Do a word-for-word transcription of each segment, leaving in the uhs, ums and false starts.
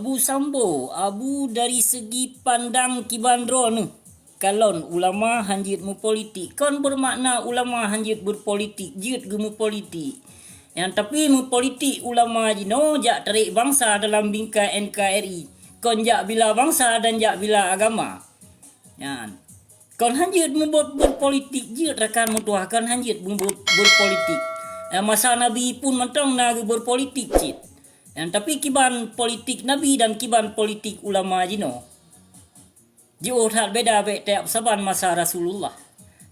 Abu Sambo, Abu dari segi pandang kiban droeneuh, kalon ulama hanjeuet meupolitik. Kon beumakna ulama hanjeuet beupolitik, jeuet geumeupolitik. Nyan tapi meupolitik ulama jinoe jak tarek bansa dalam bingkai N K R I. Kon jak bila bansa dan jak bila agama. Nyan. Kon hanjeuet mubuet beupolitik jeuet rakan meutuah, kon hanjeuet mubuet beupolitik. Eh, masa Nabi pun mantong na geubeupolitik cit. Nyan, tapi kiban politik Nabi dan kiban politik ulama jinoe. Jiôh that beda bék tajak saban masa Rasulullah.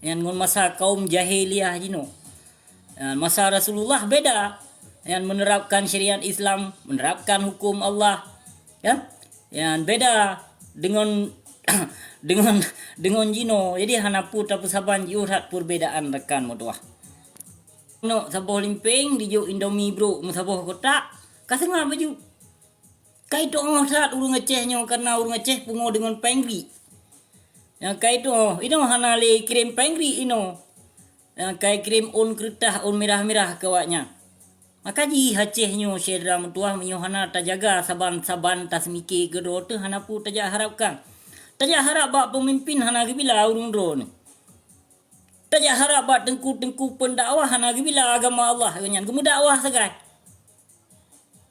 Nyan ngon masa kaum jahiliyah jinoe. Eh, masa Rasulullah beda. Nyan menerapkan syariat Islam, menerapkan hukum Allah. Ya? Nyan beda dengan, dengan, dengan jinoe. Jadi hana peue tapeusaban jiôh that perbedaan rakan meutuah. Nok saboh limpeng dijok Indomie brok meusaboh kotak, ka seungab baju. Kai tuoh that ureuëng Aceh nyoe karena ureuëng Aceh pungo dengan pengri. Nyang kai tuoh, inoe hana lé kirém pengri inoe. Nyang kai kirém ôn keureutah, ôn mirah-mirah keu awaknyan. Maka jih Aceh nyoe syedara meutuah meunyoe hana tajaga saban-saban taseumiké keudroe teuh hana peue tajak harapkan. Tajak harap bak peumimpin hana geubila ureuëng droeneuh. Tajak harap bak teungku-teungku peundakwah hana geubila agama Allah nyan geumeudakwah sagai.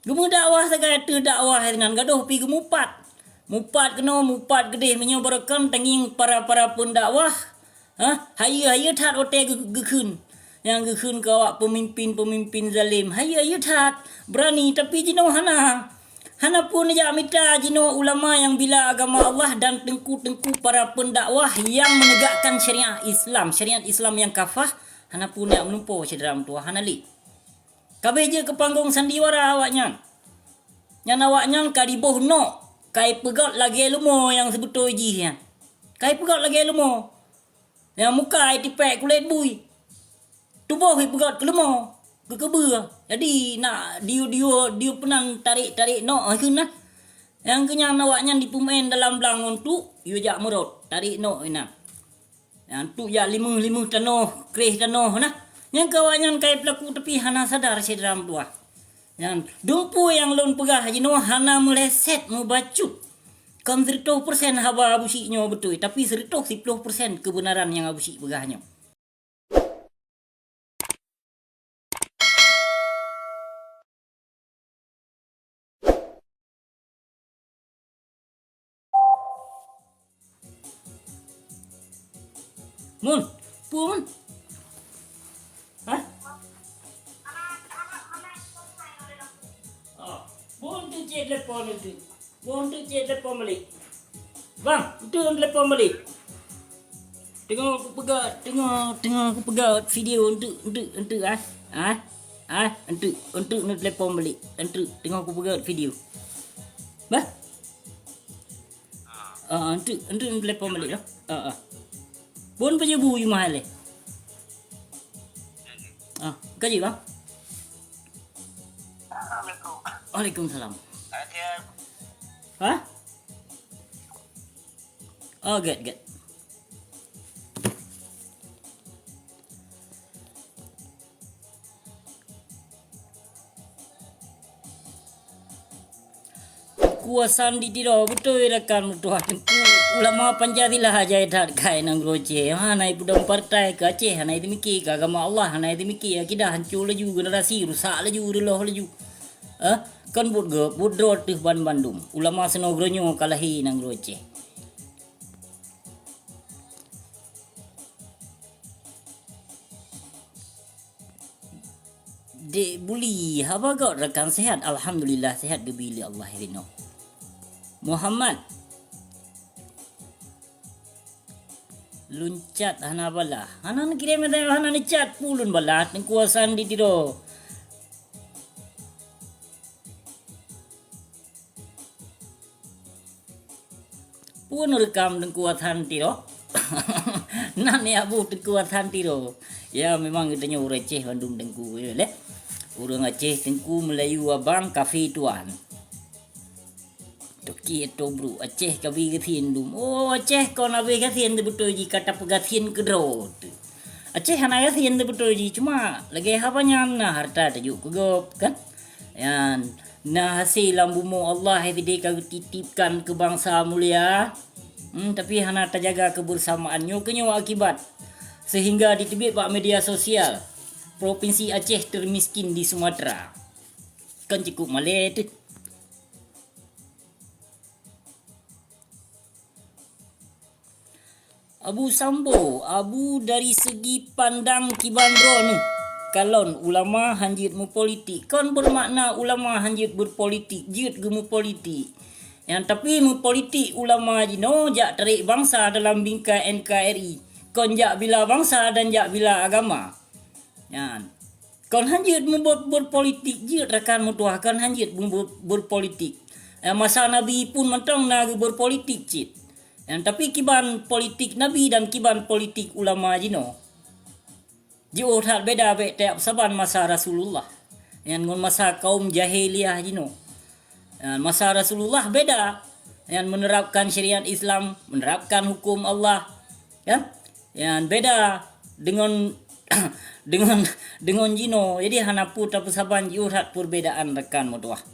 Geumeudakwah sagai teuh dakwah nan gadoh pi geumupat. Mupat keunoe, mupat keudeh meunyoe barokon tangieng para-para peundakwah. Ha, hayeue-hayeue that watée geu-, geukheun. Nyang geukheun keu awak peumimpin-peumimpin zalem. Hayeue-hayeue that. Beurani tapi jinoe hana. Hana peue neujak mita jinoe ulama nyang bila agama Allah dan teungku-teungku para peundakwah nyang meunegakkan syariat Islam. Syariat Islam nyang kafah hana peue neujak meulumpoe syedara meutuah hana lé. Ka abéh jeuet keu panggong sandiwara awaknyan. Nyan awaknyan ka diboh nok, ka ipeugét lagée leumo nyang seubeutôi jih nyan. Ka ipeugét lagée leumo. Nyang muka itipék kulét bui. Tuboh ipeugét keu leumo, keu keubeue. Jadi nak diu-diu, diu peunan tarek-tarek nok kheun nah. Nyang keu nyan awaknyan dipeumeuén dalam blang ngon tuk, yue jak meurot, tarek nok inan. Nyan tuk jak limeuh-limeuh tanoh, kreh tanoh nah. Nyang keu awaknyan kai peulaku tapi hana sadar syedara meutuah. Nyan, dumpeue nyang lôn peugah jinoe hana meuleset meubacut. Kon sireutoh persen haba Abu Syik nyoe beutôi, tapi sireutoh siploh persen keubeunaran nyang Abu Syik peugah nyoe. Mun, peue Mun? Hah? Oh, Bun tu cek telepon tu. Bun tu cek telepon balik. Bang, tu telepon balik. Tengok aku peugah, tengok, tengok aku peugah video untuk, untuk, untuk ah. Ah, ah, untuk, untuk nak telepon balik. Untuk tengok aku peugah video. Bah? Ah, untuk, untuk nak telepon balik lah. Ah, ah. Bun pejabu you mahal eh. Ah, kaji bang. Waalaikumsalam. Hah? Oh, good, good. Kuasandi tiro beutôi rakan meutuah teungku ulama Pancasila jai that kai nanggroe Aceh. Hana ipeudong partai keu Aceh, hana ipeumiki keu agama Allah, hana ipeumiki akidah, hanco laju generasi, rusak laju, reuloh laju. Eh, kon buet gop, buet droe teuh ban bandum. Ulama sinoe groe nyoe ka lahé nanggroe Aceh. Dek Buli, haba gok rakan sehat? Alhamdulillah sehat geubi lé Allah rinok. Muhammad. Lun cat hana bala. Hana neukirém hana neucat pu lun bala teungku Hasan di tiro. Pun rekam Teungku Hasan Tiro. Nan ya bu Teungku Hasan Tiro. Ya memang geutanyoe ureuëng Aceh bandum Teungku ya leh. Ureuëng Aceh Teungku, Melayu abang, kafe tuan. Toki atau bro, Aceh kabi gasien dum. Oh Aceh kon abéh gasien teubeutôi jih ka tapeugasien keudroe teuh. Aceh hana gasien teubeutôi jih cuma lagée haba nyan na harta tajuk keu gob kan. Yan Na hase lam bumoe Allah sideh ka geutitipkan keu bansa mulia, hmm, tapi hana tajaga kebersamaan. Nyoe keunyoe akibat sehingga jiteubiet bak media sosial, Provinsi Aceh termiskin di Sumatera. Kan cukup malée teuh. Abu Sambo, Abu dari segi pandang kiban droeneuh, kalon ulama hanjeuet meupolitik, kon bermakna ulama hanjeuet berpolitik, jeuet geumeupolitik. Nyang tapi meupolitik ulama jinoe jak tarék bansa dalam bingkai N K R I, kon jak bila bansa dan jak bila agama. Nyan. Kon hanjeuet meubuet berpolitik, jeuet rakan meutuah, kon hanjeuet meubuet berpolitik. Eh, masa Nabi pun mantong na geuberpolitik cit. Nyan, tapi kiban politik Nabi dan kiban politik ulama jinoe jiôh that beda bèk tiep saban masa Rasulullah. Nyan ngon masa kaum jahiliyah jinoe. Nyan, masa Rasulullah beda. Nyan menerapkan syariat Islam, menerapkan hukum Allah. Ya? Nyan beda dengan, dengan, dengan jinoe. Jadi hana peue tapeusaban jiôh that perbedaan rakan meutuah.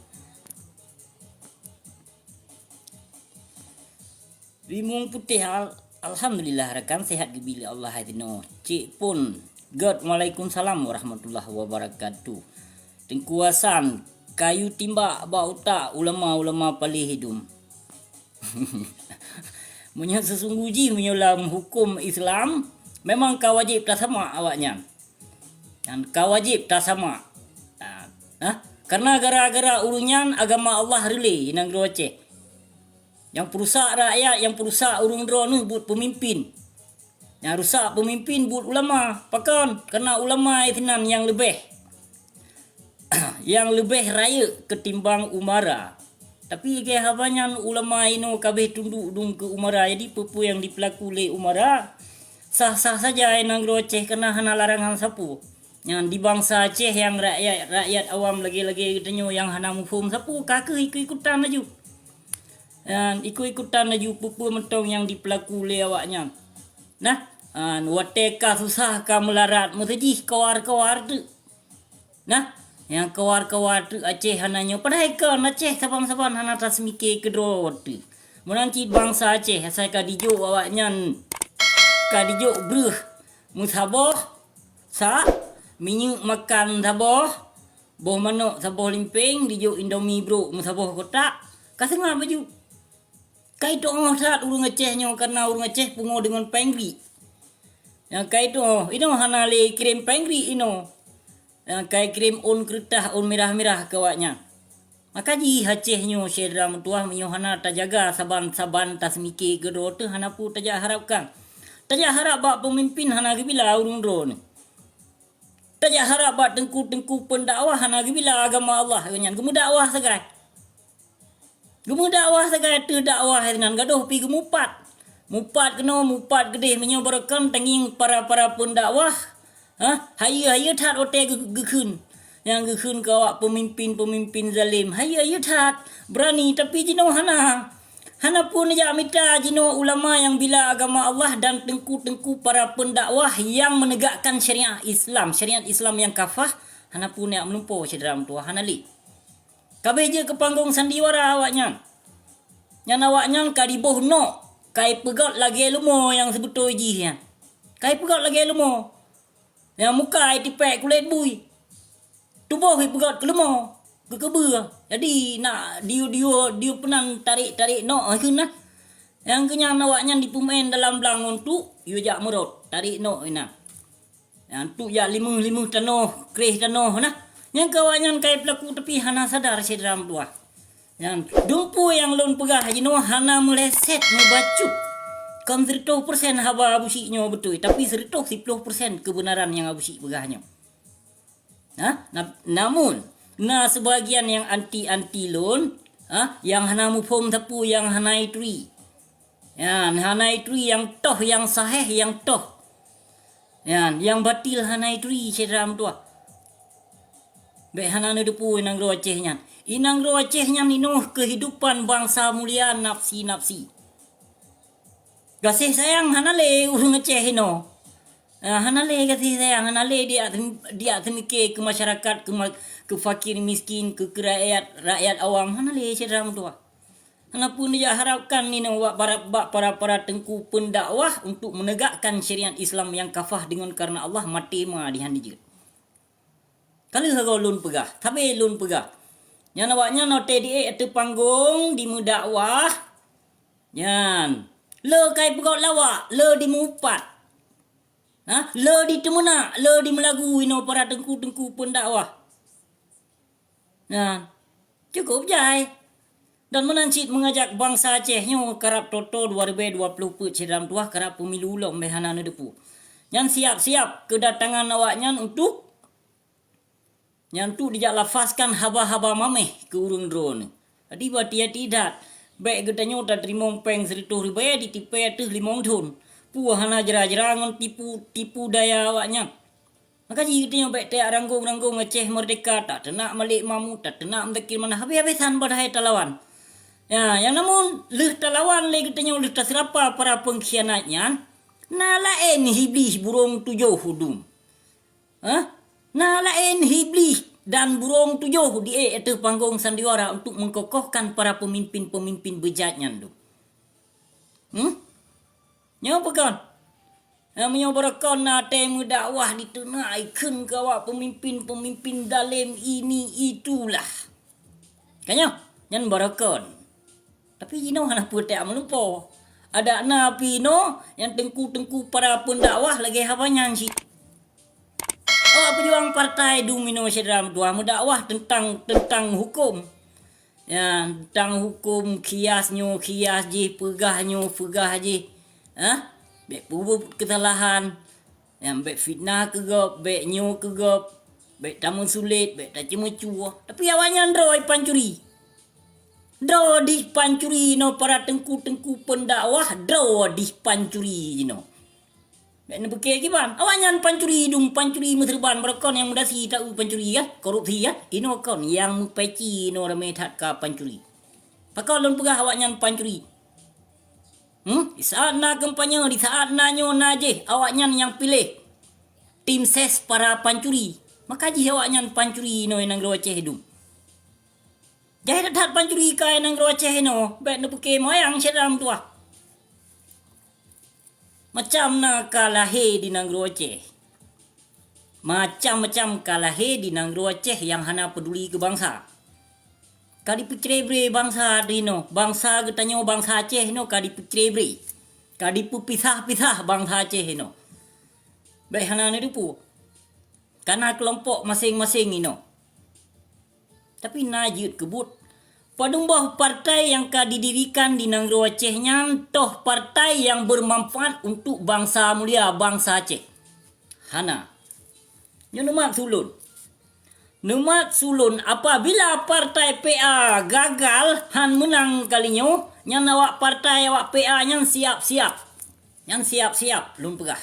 Rimueng Putéh, al-, alhamdulillah rakan, sehat geubri lé Allah hai tinoe. Cék Pon, gèt, waalaikumsalam warahmatullahi wabarakatuh. Teungku Hasan, kayu timbak bak utak ulama-ulama paléh idum. Meunyoe seusunggoh jih, meunyoe lam huköm Islam, memang ka wajéb tasamak awaknyan. Nyan ka wajéb tasamak. Nah, nah, karena gara-gara ureuëng nyan agama Allah reulée i nanggroe Aceh. Nyang peurusak rakyat, nyang peurusak ureuëng droeneuh buet peumimpin. Nyang rusak peumimpin buet ulama. Pakon? Karena ulama sinan nyang leubeh, nyang leubeh rayeuk ketimbang umara. Tapi lagée haba nyan ulama inoe ka abéh tunduk dum keu umara. Jadi peue-peue nyang jipeulaku lé umara sah-sah saja i nanggroe Aceh, karena hana larangan sapeue. Nyan di bansa Aceh nyang rakyat, rakyat awam lagée-lagée geutanyoe nyang hana muphom sapeue, ka kheueh ikut-ikutan laju. Nyan ikut-ikutan laju peue-peue mantong nyang jipeulaku lé awaknyan. Nah, an, watée ka susah ka meularat, meuseujih kawar-kawar teuk. Nah, nyang kawar-kawar teuk Aceh hana nyoe, padahai kon Aceh saban-saban hana taseumiké keudroe teuk. Meunan cit bansa Aceh asai ka dijok awaknyan, ka dijok breueh meusaboh sa, minyeuk makan saboh, boh manok saboh limpeng, dijok Indomie brok meusaboh kotak, ka seungab baju. Kai tuoh that ureuëng Aceh nyoe, karena ureuëng Aceh pungo deungon paeng bri. Nyang kai tuoh, inoe hana lé kirém paeng bri inoe. Nyang kai kirém ôn keureutah, ôn mirah-mirah keu awaknyan. Maka jih Aceh nyoe syedara meutuah, meunyoe hana tajaga saban-saban taseumiké keudroe teuh, hana peue tajak harapkan. Tajak harap bak peumimpin hana geubila ureuëng droeneuh. Tajak harap bak teungku-teungku peundakwah hana geubila agama Allah, nyan geumeudakwah sagai. Geumeudakwah sagai teuh dakwah sinan gadôh pi geumupat. Mupat keunoe, mupat keudeh, meunyoe barokon tangieng para-para peundakwah, ha, hayeue-hayeue that watée geu-, geukheun. Nyang geukheun keu awak peumimpin-peumimpin zalem, hayeue-hayeue that, beurani, tapi jinoe hana. Hana peue neujak mita jinoe ulama nyang bila agama Allah dan teungku-teungku para peundakwah nyang meunegakkan syariat Islam, syariat Islam nyang kafah, hana peue neujak meulumpoe syedara meutuah, hana lé. Ka abéh jeuet keu panggong sandiwara awaknyan. Nyan awaknyan ka jiboh nok, ka jipeugöt lagée leumo nyang seubeutôi jih nyan. Ka jipeugöt lagée leumo. Nyang muka jitipék kulét bui. Tuboh jipeugöt keu leumo, keu keubeue. Jadi nak diyue-diyue, diyue peunan tarék-tarék nok kheun na. Nyang keu nyan awaknyan jipeumeu'en dalam blang ngon tuk, yue jak meurot, tarék nok inan. Nyang tuk jak limeuh-limeuh tanoh, kréh tanoh nah. Nyang keu awaknyan ka jipeulaku tapi hana sadar syedara meutuah. Nyan, dumpeue nyang lôn peugah jinoe hana meuleset meubacut. Kon sireutoh persen haba Abusyik nyoe beutôi, tapi sireutoh siploh persen keubeunaran nyang Abusyik peugah nyoe. Nah, na-, namun, na seubagian nyang anti-anti lôn, ha, nyang hana muphom sapeue, nyang hana jituri. Nyan, hana jituri nyang toh, nyang sahih nyang toh. Nyan, nyang batil hana jituri syedara meutuah. Bék hana neuteupeue i nanggroe Aceh nyan. I nanggroe Aceh nyan inoe keuhidupan bansa mulia nafsi-nafsi. Gaséh sayang hana lé ureuëng Aceh inoe. Ah, hana lé kasih sayang, hana lé diak, diak seumike keu masyarakat, keu ma-, keu fakir miskin, keu, keu rakyat, rakyat awam, hana lé syedara meutuwah. Hana peue neujak harapkan ninoe bak para, bak para-para teungku peundakwah untuk menegakkan syariat Islam nyang kafah deungon kareuna Allah, maté ma dihan dijeuet. Ka lheueh goe lôn peugah, sabe lôn peugah. Nyan awaknyan watée di-ék ateueh panggong dimeudakwah, nyan le kai peugöt lawak, le dimeuupat. Ha? Le diteumeunak, le dimeulagu inoe para teungku-teungku peundakwah. Nah, cukup jai. Dan meunan cit meungajak bansa Aceh nyoe karab toto dua ribèe dua ploh peuet syedara meutuwah, karab pemilu lom bèk hana neudeupu. Nyan siap-siap keudatangan awaknyan untuk, nyan untuk dijak lafazkan haba-haba maméh keu ureuëng droeneuh. Jadi, bati-ati that, bèk geutanyoe tateurimong péng sireutôh ribèe ditipée ateueh limong thon. Peue hana jra-jra ngon tipu, tipu daya awaknyan. Maka jih geutanyoe bèk tajak ranggong-ranggong Aceh Merdeka, tateunak Malik Mahmud, tateunak Muzakir Manaf, habéh-habéh that padahai talawan. Ya, nyang namun lheueh talawan lé geutanyoe, lheueh taseurapa para peungkhianat nyan, na laén Iblih burông tujoh udum. Hah? Na laén Iblih dan burông tujoh di-ék ateueh panggong sandiwara untuk meukokohkan para peumimpin-peumimpin beujat nyan dum. Hmm? Nyoe peue kon? Nyang meunyoe barokon na tée meudakwah diteunak ikheun keu awak peumimpin-peumimpin dalém ini itulah. Ka nyoe, nyan barokon. Tapi jinoe hana peue tajak meulumpoe. Adak na pih inoe nyang teungku-teungku para peundakwah lagée haba nyan cit. Awak peujuang partai dum inoe syedara meutuwah meudakwah teuntang, teuntang huköm. Ya, teuntang huköm, khias nyoe, khias jih, peugah nyoe, peugah jih. Ha? Bèk peubuet keusalahan. Nyang bèk fitnah keu gob, bèk nyoe keu gob, bèk tameusulet, bèk taceumeucue. Tapi awaknyan droe pancuri. Droe dih pancuri inoe para teungku-teungku peundakwah, droe dih pancuri jinoe. Bèk neupeuke kiban. Awaknyan pancuri dum, pancuri meuseureuban, barokon nyang meudasi taeu pancuri kan, korupsi kan. Inoe kon nyang meupeci inoe ramé that ka pancuri. Pakon lôn peugah awaknyan pancuri? Hmm? Di saat na kampanye, di saat na nyoe na jih, awaknyan nyang piléh tim ses para pancuri. Maka jih awaknyan pancuri inoe nanggroe Aceh dum. Jai that-that pancuri keu nanggroe Aceh inoe, bèk neupeuke moyang syedara meutuwah. Macam na ka lahé di nanggroe Aceh. Macam-macam ka lahé di nanggroe Aceh nyang hana peuduli keu bansa. Ka dipeucré-bré bansa di inoe, bansa geutanyoe, bansa Aceh inoe ka dipeucré-bré. Ka dipeupisah-pisah bansa Aceh inoe. Bèk hana neudeupu. Ka na keulompok maséng-maséng inoe. Tapi na jeuet keubuet. Padum boh partai nyang ka didirikan di nanggroe Aceh nyan toh partai nyang beumanfaat untuk bansa mulia, bansa Aceh? Hana. Nyoe neumat su lôn. Neumat su lôn, apabila partai P A gagal, han meunang kali nyoe, nyan awak partai, awak P A nyan siap-siap. Nyan siap-siap, lôn peugah.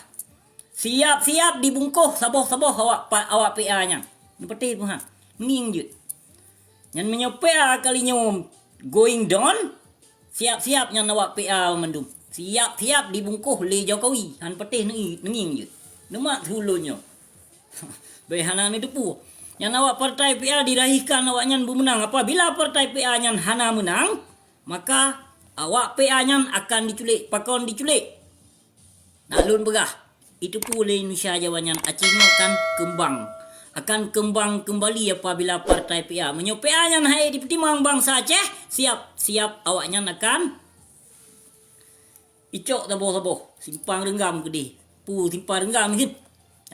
Siap-siap dibungkoh saboh-saboh awak pa-, awak P A nyan. Neupatéh peue ha? Ngieng jeuet. Nyan meunyoe P A kali nyoe going down, siap-siap nyan awak P A mandum. Siap-siap dibungkoh lé Jokowi. Han patéh neu-, neungieng jeuet. Neumat su lôn nyoe. Bèk hana neuteupeue. Nyan awak partai P A dirahihkan awaknyan beumeunang. Apabila partai P A nyan hana meunang, maka awak P A nyan akan diculék. Pakon diculék? Nak lôn peugah, iteupeue lé Indonesia Jawa nyan, Aceh nyoe akan keumbang. Akan keumbang keumbali apabila partai P A. Meunyoe P A nyan han ék dipeutimang bansa Aceh, siap-siap awaknyan akan icok saboh-saboh, simpang reunggam keudeh. Peue simpang reunggam nyan?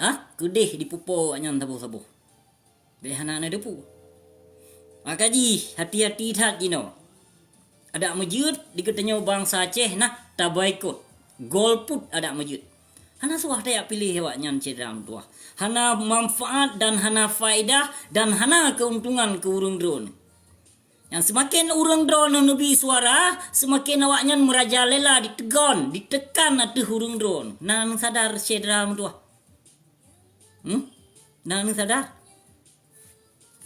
Ha? Keudeh dipeupo awaknyan saboh-saboh. Bèk hana na depu. Maka jih, hati-hati that jinoe. Adak meujeuet di geutanyoe bansa Aceh nah taboikot, golput adak meujeuet. Hana suah tajak piléh awaknyan syedara meutuwah. Hana manfaat dan hana faedah dan hana keuntungan keu ureuëng droeneuh. Nyang seumaken ureuëng droeneuh neubi suara, seumaken awaknyan meurajalela diteugon, ditekan ateueh ureuëng droeneuh. Na neusadar syedara meutuwah? Hmm? Na neusadar?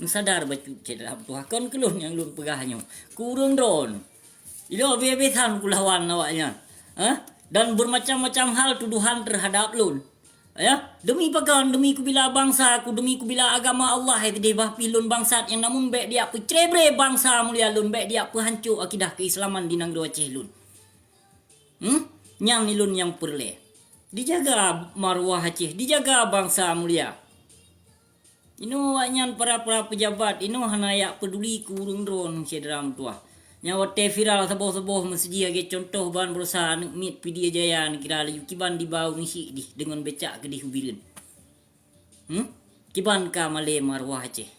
Neusadar bacut syedara meutuwah, kon keu lôn nyang lôn peugah nyoe. Keu ureuëng droeneuh. Ilôn biasa-biasa kulawan awaknyan. Ha? Dan bermacam-macam hal tuduhan terhadap lôn. Ya, demi pakon, demi kubila bansa ku, demi kubila agama Allah, hai sideh bah pih lôn bangsat nyang namun bék dijak peucrebre bansa mulia lôn, bék dijak peuhanco akidah keislaman di nanggroe Aceh lôn. Hmm? Nyan ni lôn nyang peureulée. Dijaga marwah Aceh, dijaga bansa mulia. Inoe awaknyan para-para peujabat, inoe hana jak peuduli keu ureuëng droe syedara meutuwah. Nyang watée viral saboh-saboh meuseujih lagée cuntoh ban beurosa aneuk miet Pidie Jaya neukira laju kiban diba ureuëng syiek dih deungon becak keudeh u Bireuen. Hmm? Kiban ka malée marwah Aceh.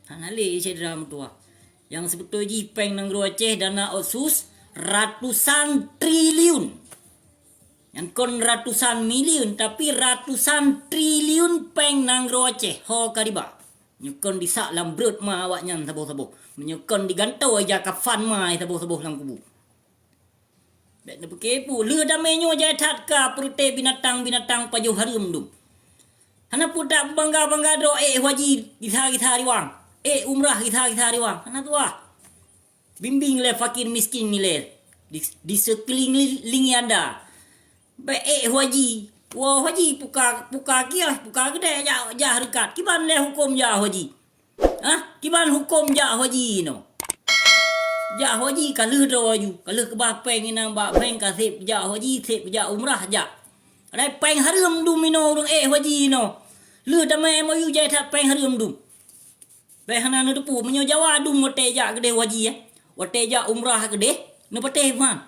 Hana lé syedara meutuwah. Nyang seubeutôi jih péng nanggroe Aceh dana otsus ratusan triliun. Nyan kon ratusan miliun, tapi ratusan triliun péng nanggroe Aceh ho ka diba. Nyoe kon disak lam breuet ma awaknyan saboh-saboh. Meunyoe kon digantoe ija kafan ma saboh-saboh lam kubu. Bék neupeuke peue, lheueh damé nyoe jai that ka peureute binatang-binatang pajoh hareuem dum. Hana peue that beubangga-bangga droe ék haji gisa-gisa riwang, ék umrah gisa-gisa riwang. Hana tuah. Bimbéng lé fakir miskin ilée di, di sekeliling li-, lingi anda. Bék ék haji. Woe haji puka, puka kiah, puka geudée jak, jak reukat. Kiban lé huköm jak haji. Hah? Kiban huköm jak haji inoe? Jak haji ka lheueh droe aju, ka lheueh keubah péng inong bak bank ka sép jak haji, sép jak umrah jak. Padahai péng hareuem dum inoe ureuëng ék haji inoe. Lheueh damé M O U jai that péng hareuem dum. Bék hana neuteupeue, meunyoe Jawa dum watée jak keudeh haji, eh. Watée jak umrah keudeh, neupatéh man.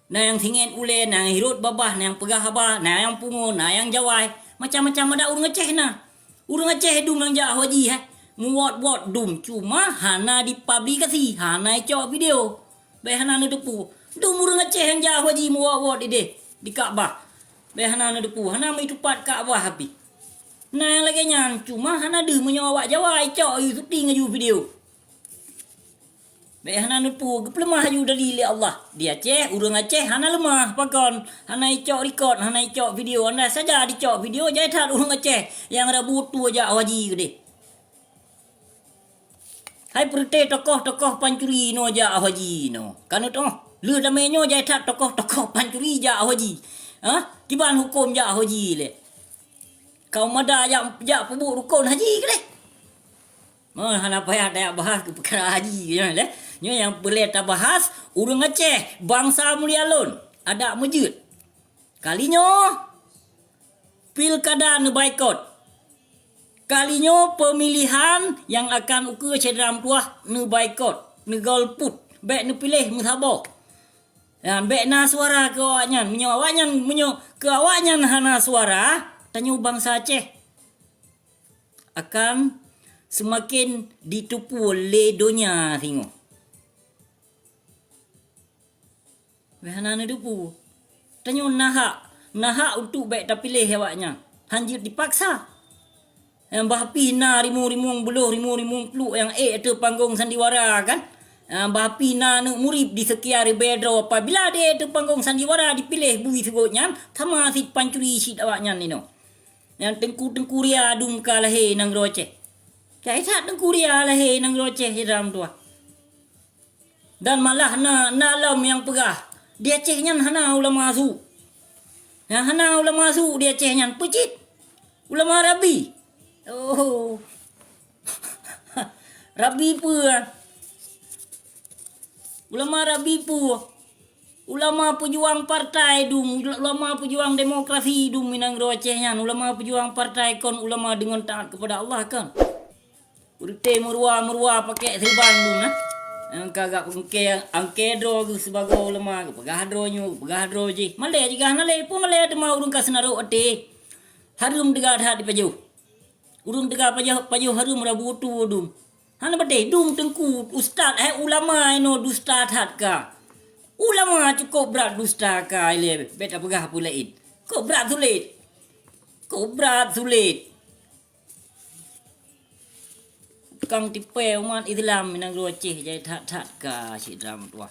Na nyang singet ulée, na nyang hirot babah, na nyang peugah haba, na nyang pungo, na nyang jawai. Macam-macam adat ureuëng Aceh na. Ureuëng Aceh dum nyang jak haji, eh. Meuwot-wot dum, cuma hana dipublikasi, hana icok video. Bék hana neuteupeue. Dum ureuëng Aceh nyang jak haji meuwot-wot ideh di Ka'bah. Bék hana neuteupeue, hana meuitupat Ka'bah api. Na nyang lagée nyan, cuma hana deuh meunyoe awak Jawa icok yu syuting aju video. Bék hana neuteupeue, geupeuleumah aju dari lé Allah. Di Aceh, ureuëng Aceh hana leumah pakon, hana icok rikot, hana icok video. Andai saja dicok video, jai that ureuëng Aceh nyang rabu tu jak haji keudeh. Hai peureute tokoh-tokoh pancuri inoe jak haji inoe. Ka neutoh, lheueh damé nyoe jai that tokoh-tokoh pancuri jak haji. Ha? Kiban huköm jak haji lé. Kaum mada jak, jak peubuet rukon haji keudeh. Mon hana payah tajak bahas keu peukara haji nyoe lé. Nyoe nyang peureulée tabahas ureuëng Aceh, bansa mulia lôn, adak meujeuet. Kali nyoe pilkada neubaikot. Kali nyoe peumilihan nyang akan ukeue syedara meutuwah neubaikot, neugolput, bék neupiléh meusaboh. Dan bék na suara keu awaknyan. Meunyoe awaknyan, meunyoe keu awaknyan hana suara, tanyoe bansa Aceh akan seumaken jiteupeue lé donya singoh. Bék hana neuteupeue. Tanyoe na hak, na hak untuk bék tapiléh awaknyan. Hanjeuet dipaksa. Nyang bah pih na rimueng-rimueng buloh, rimueng-rimueng pluek nyang ék ateueh panggong sandiwara kan. Nyang bah pih na aneuk murit di seukia ribée droe apabila di ék ateueh panggong sandiwara dipiléh bui seugot nyan, sama cit pancuri cit awaknyan inoe. Nyang teungku-teungku ria dum ka lahé nanggroe Aceh. Cai that teungku ria lahé nanggroe Aceh syedara meutuwah. Dan malah na, na lom nyang peugah, di Aceh nyan hana ulama su. Nyang hana ulama su di Aceh nyan peucit. Ulama rabi. Oh. Rabi peue? Ulama rabi peue? Ulama peujuang partai dum, ulama peujuang demokrasi dum i nanggroe Aceh nyan. Ulama peujuang partai kon ulama deungon taat kepada Allah kon. Peureute meuruwa-meuruwa pakèk seuruban dum na. Nyang ka gak angkée, angkée droe geuh sibagoe ulama, geupeugah droe nyoe, geupeugah droe jih. Malée jih gah na lé, peue malée teuma ureuëng ka seunarok até. Hareuem teuga that dipajoh. Ureuëng teuga pajoh, pajoh hareuem rabu tu dum. Hana patéh dum teungku, ustaz, hai ulama inoe dusta that ka. Ulama cukôp brat dusta ka ilée, bék tapeugah peue laén. Kok brat sulet. Kok brat sulet. Tukang tipée umat Islam i nanggroe Aceh jai that-that ka syedara meutuwah.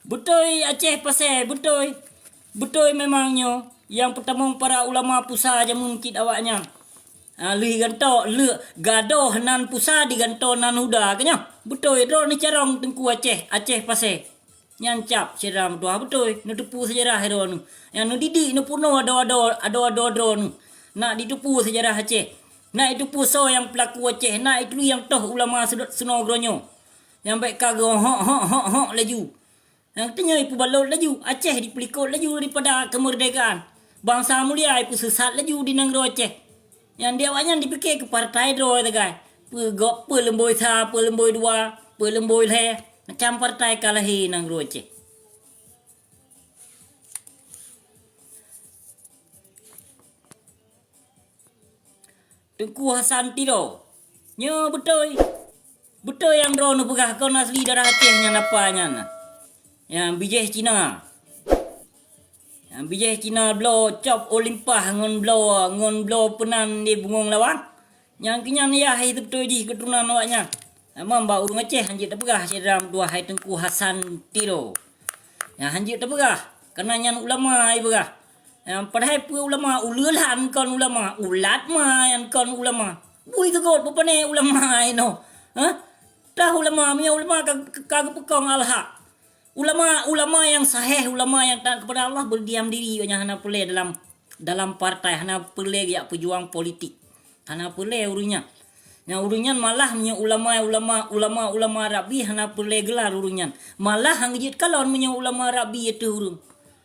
Beutôi Aceh Pasé, beutôi. Beutôi memang nyoe nyang peutamong para ulama pusa jameun cit awaknyan. Ah, lheueh gantoe, lheueh gadôh nan pusa digantoe nan huda, ka nyoe. Beutôi, droeneuh carông Teungku Aceh, Aceh Pasé. Nyan cap syedara meutuah, beutôi. Neuteupeue seujarah droeneuh. Nyang neudidik, neupeurunoe adoe-adoe, adoe-adoe droeneuh. Nak jiteupeue seujarah Aceh. Nak jiteupeue soe nyang peulaku Aceh. Nak jiteupeue nyang toh ulama seudot seunoe geuronyoe. Nyang bèk ka geuhok-hok-hok laju. Nyang teungoh ipeubalot laju, Aceh dipeulikot laju daripada keumeurdekaan. Bansa mulia ipeusisat laju di nanggroe Aceh. Nyang di awaknyan dipike keu partai droe sagai. Peue gob, peue leumboi sa, peue leumboi dua, peue leumboi lhèe. Macam partai ka lahé nanggroe Aceh. Teungku Hasan Tiro. Nyoe beutôi. Beutôi nyang droeneuh peugah kon asli darah Aceh nyan apa nyan. Nyang bijéh Cina. Nyang bijéh Cina bloe cop u limpah ngon bloe, ngon bloe peunan di bungong lawang. Nyang keu nyan yah hai teubeutôi jih keuturonan awaknyan. Lamam bak ureuëng Aceh hanjeuet tapeugah syedara meutuah hai Teungku Hasan Tiro. Nyang hanjeuet tapeugah, kareuna nyan ulama ai peugah. Nyang padahai peue ulama, uleue lhan kon ulama, ulat ma nyan kon ulama. Bui teugot beupané ulama ai noh. Hah? Tah ulama, meunyoe ulama ka, ka, ka geupeukong al-haq. Ulama, ulama nyang sahih, ulama nyang taat kepada Allah berdiam diri, nyang hana peureulée dalam, dalam partai, hana peureulée jak peujuang politik. Hana peureulée ureuëng nyan. Nyang ureuëng nyan malah meunyoe ulama, ulama, ulama, ulama Rabbi hana peureulée geular ureuëng nyan. Malah han geujeuet kalon meunyoe ulama Rabbi ateueh ureuëng.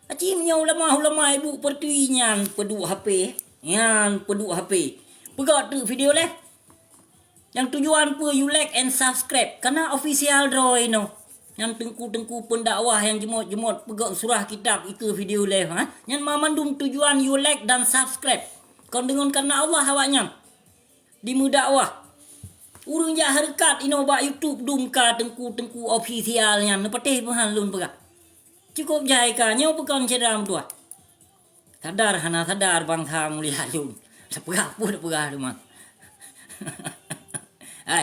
Aci meunyoe ulama, ulama ibu pertui nyan peuduek H P, nyan peuduek H P. Peugah teuk video leh. Nyang tujuan peue you like and subscribe? Kana official droe inoe. Nyang teungku-teungku pendakwah nyang jeumot-jeumot peugöt surah kitab ikeue video live, ha? Nyan mamandum tujuan you like dan subscribe. Kon deungon kana Allah awaknyan dimeudakwah. Ureuëng jak hareukat inoe bak YouTube dum ka teungku-teungku official nyan, neupatéh peuhan lôn peugah. Cukôp jai ka, nyoe peue kon syedara meutuah. Sadar hana sadar bansa mulia lôn. Tapeugah peue tapeugah teuma. Hai,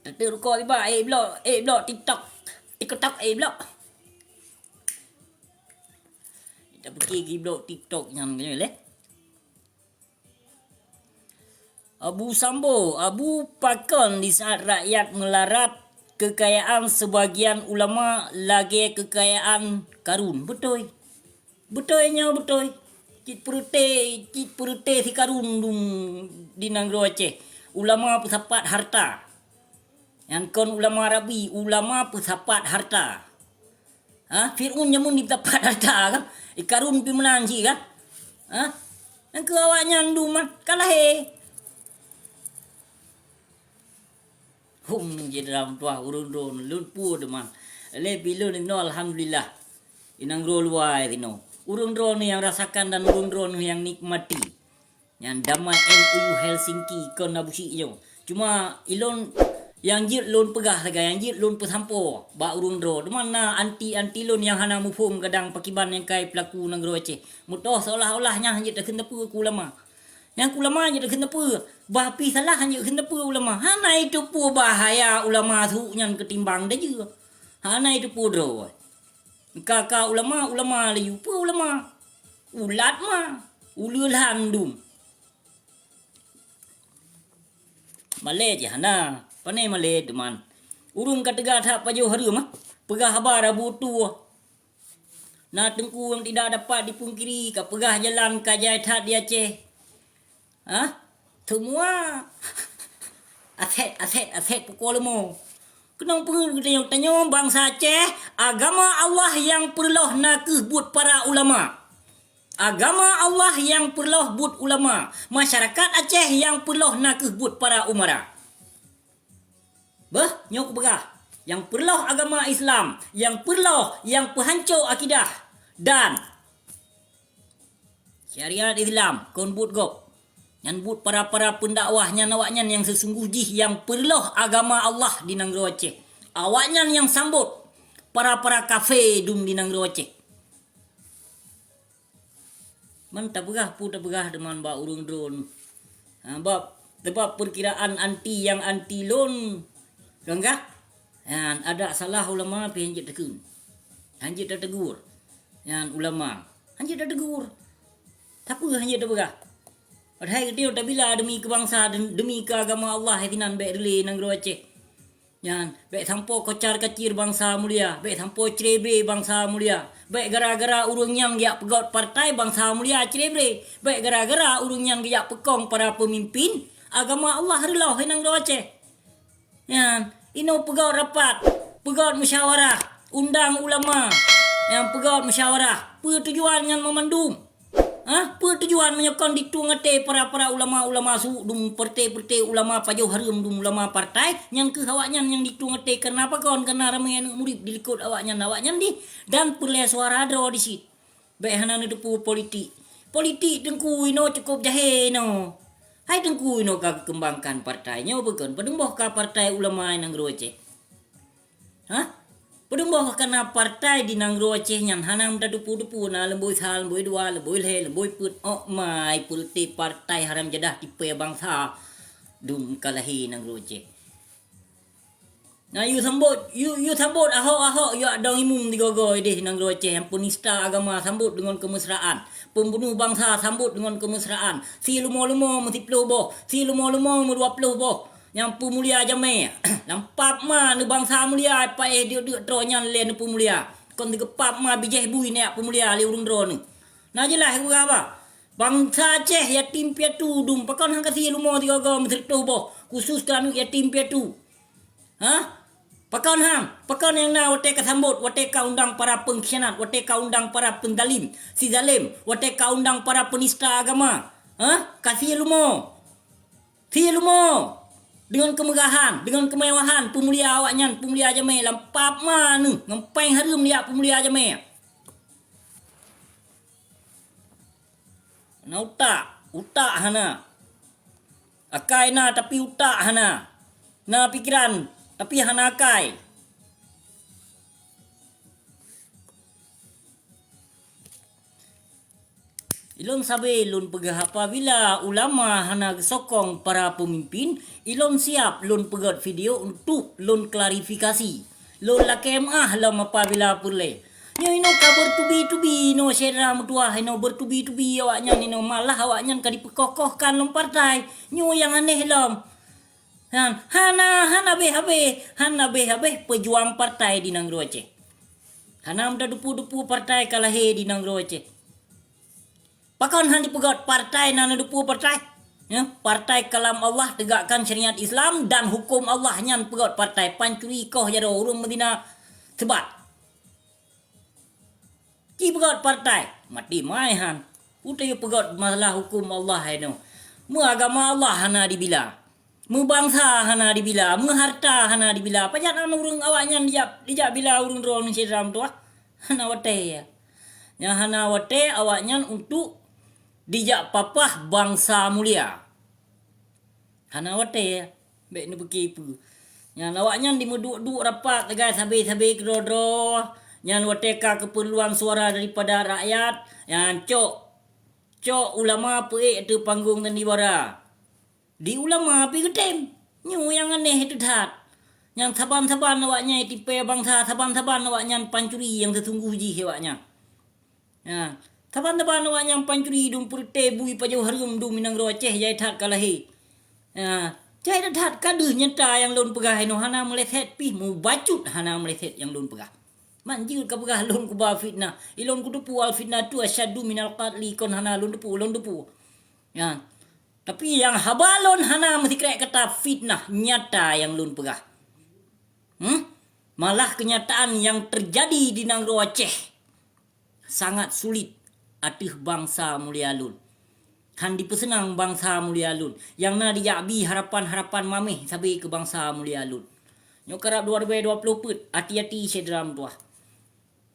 tateuk rukok iba, eh, blok, eh, blok TikTok. TikTok, eh, blok. Tapike ki blok TikTok nyan keunoe lé. Abu Sambo, Abu pakon di saat rakyat meularat kekayaan sebagian ulama lagée kekayaan Karun. Beutôi. Beutôi nyoe, beutôi. Cit peureute, cit peureute si Karun dum di nanggroe Aceh. Ulama peusapat harta. Nyan kon ulama Rabbi, ulama peusapat harta. Ha? Fir'aun jameun jipeusapat harta kan? Karun pih meunan cit kan? Ha? Nyan keu awaknyan dum kan? Ka lahé. Hum, jeuet lam tuah ureuëng droeneuh, lôn peue teuma. Lé pi lôn inoe alhamdulillah. Inong droe luwa inoe. Ureuëng droeneuh nyang rasakan dan ureuëng droeneuh nyang nikmati. Nyan damai M O U Helsinki kon na busyik nyoe. Cuma ilôn nyang jeuet lôn peugah sagai, nyang jeuet lôn peusampoe bak ureuëng droe. Teuma na anti-anti lôn nyang hana muphom kadang pakiban nyang kai peulaku nanggroe Aceh. Meutoh seolah-olah nyan hanjeuet takheun teupeu keu ulama. Nyang keu ulama nyan takheun teupeu, bah pih salah nyan kheun teupeu ulama. Hana iteupeue bahaya ulama su nyan keutimbang dajeue. Hana iteupeue droe. Ka-ka ulama, ulama laju. Peue ulama? Ulat ma. Uleue lhan dum. Malée jih hana. Pane malée deuman. Ureuëng ka teuga that pajoh hareuem, ah. Peugah haba rabu tuwoh. Na teungku nyang tidak dapat dipungkiri, ka peugah jalan ka jai that di Aceh. Ha? Teuma aset, aset, aset pukul leumo. Keunong peue geutanyoe, tanyoe bansa Aceh, agama Allah nyang peureuloh na kheueh buet para ulama. Agama Allah nyang peureuloh buet ulama. Masyarakat Aceh nyang peureuloh na kheueh buet para umara. Beuh, nyoe kupeugah, nyang peureuloh agama Islam, nyang peureuloh, nyang peuhanco akidah dan syariat Islam kon buet gob. Nyan buet para-para peundakwah nyan, awaknyan nyang seusunggoh jih nyang peureuloh agama Allah di nanggroe Aceh. Awaknyan nyang sambot para-para kafé dum di nanggroe Aceh. Man tapeugah peue tapeugah teuma bak ureuëng droeneuh. Ha, bab, teuma peukiraan anti nyang anti lôn. Kan kah? Nyan, adak salah ulama pih hanjeuet takheun. Hanjeuet tategur. Nyan ulama. Hanjeuet tategur. Tapi hanjeuet tapeugah. Padahai geutanyoe tabila demi keu bansa, demi keu agama Allah, hai sinan bèk reulée nanggroe Aceh. Nyan, bèk sampoe kocar-kacir bansa mulia, bèk sampoe cre-bre bansa mulia. Bèk gara-gara ureuëng nyan geujak peugöt partai bansa mulia cre-bre. Bèk gara-gara ureuëng nyan geujak peukong para peumimpin, agama Allah reuloh, hai nanggroe Aceh. Nyan, inoe peugöt rapat, peugöt musyawarah, undang ulama. Nyan peugöt musyawarah, peue tujuan nyan meumandum? Hah? Peue tujuan meunyoe kon ditueng até para-para ulama-ulama su dum, peureté-peureté ulama pajoh hareuem dum, ulama partai, nyan keuh awaknyan nyang ditueng até, kareuna pakon? Kareuna ramé aneuëk murit dilikot awaknyan, awaknyan dih dan peureulée suara droe di sit. Bèk hana neuteupeue politik. Politik Teungku inoe cukôp jahé inoe. Hai Teungku inoe ka geukeumbangkan partai nyoe bukon? Padum boh ka partai ulama nanggroe Aceh? Hah? Padum boh ka na partai di nanggroe Aceh nyan hana meutateupeue-teupeue, na leumbôi sa, leumbôi dua, leumbôi lhée, leumbôi peuet, ôk mai peureté partai haram jadah tipée bansa dum ka lahé nanggroe Aceh. Na yue sambot, yue, yue sambot Ahok-Ahok, yue adong imum di gogoe deh nanggroe Aceh nyang peunista agama sambot deungon keumesraan, peumbunoh bansa sambot deungon keumesraan, si leumo-leumo meusiploh boh, si leumo-leumo meudua ploh boh, nyang peumulia jamé. Lam pap ma neubansa mulia, paéh deuk-deuk troe nyan lé neupeumulia. Kon teugeupap ma bijéh bui neujak peumulia lé ureuëng droeneuh. Na jeulaih geupeugah haba. Bansa Aceh yatim piatu dum, pakon han ka si leumo sigoe-goe meusireutôh boh, khusus keu aneuëk yatim piatu? Hah? Pakon han? Pakon nyang na watée ka sambot, watée ka undang para peungkhianat, watée ka undang para peunzalim, si zalem, watée ka undang para peunista agama? Hah? Ka si leumo. Si leumo. Deungon keumeugahan, deungon keumewahan peumulia awaknyan, peumulia jamé lam pap ma neuh, ngon péng hareuem neujak peumulia jamé. Na utak, utak hana. Akai na, tapi utak hana. Na pikeran, tapi hana akai. Ilôn sabe lôn peugah, apabila ulama hana geusokong para peumimpin, ilôn siab lôn peugöt video untuk lôn klarifikasi. Lôn lakée meuáh lom apabila peureulée. Nyoe inoe ka beutubi-tubi inoe syedara meutuwah, inoe beutubi-tubi awaknyan inoe, malah awaknyan ka dipeukoh-kohkan lom partai. Nyoe nyang aneh lom. Han, hana, hana habéh-habéh, hana habéh-habéh peujuang partai di nanggroe Aceh. Hana meutateupeue-teupeue partai ka lahé di nanggroe Aceh. Pakon han jipeugöt partai na neuteupeue partai? Ya, partai kalam Allah, tegakkan syariat Islam dan hukum Allah, nyan peugöt partai. Pancuri koh jaroe, ureuëng meuzina seubat. Jipeugöt partai, maté mai han. Utai peugöt masalah hukum Allah hai nyoe. Meuagama Allah hana dibila. Meubansa hana dibila, meuharta hana dibila. Pajan an ureuëng awaknyan dijak, dijak bila ureuëng droe syedara meutuwah? Hana watée. Nyang hana watée awaknyan untuk dijak papah bansa mulia. Hana watée, bék neupeuki peue. Nyan awaknyan dimeuduek-duek rapat sagai sabe-sabe keudroe-droe. Nyan watée ka keupeurluan suara daripada rakyat, nyan cok, cok ulama peuék ateueh panggong sandiwara. Di ulama pih geutem. Nyoe nyang aneh teuh that. Nyang saban-saban awaknyan tipée bansa, saban-saban awaknyan pancuri nyang seusunggoh jih awaknyan. Ha, saban-saban awaknyan pancuri dum, peureute bui pajoh hareuem dum, inong droe Aceh jai that ka lahé. Ha, jai that ka deuh nyata nyang lôn peugah inoe, hana meuleset pih, mubacut hana meuleset nyang lôn peugah. Man jeuet ka peugah lôn kuba fitnah. Ilôn kuteupeue al-fitnatu asyaddu minal qatli, kon hana lôn teupeue, lôn teupeue. Ya. Tapi nyang haba lôn hana meusikrek kata fitnah, nyata nyang lôn peugah. Hmm? Malah keunyataan nyang teujadi di nanggroe Aceh sangat sulit ateueh bansa mulia lôn. Han dipeuseunang bansa mulia lôn. Nyang na dijak bi harapan-harapan maméh sabe keu bansa mulia lôn. Nyoe karab dua ribèe dua ploh peuet, hati-hati syedara meutuwah.